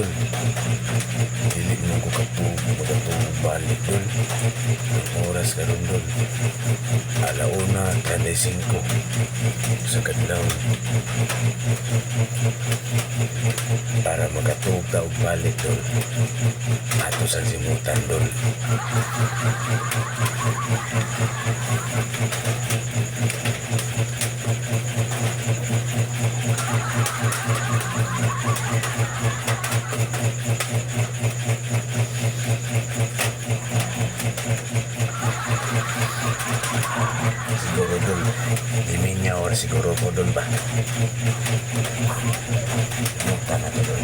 Dol. Dili man ko katuog, makatuog balik, dol. Ang oras karon, dol, 1:35 sa kadlaw. Para makatuog ta og balik, dol, ato sang simutan, dol. Siguro, dol, liminyaw ra siguro ko, dol, ba. Muta na to, dol.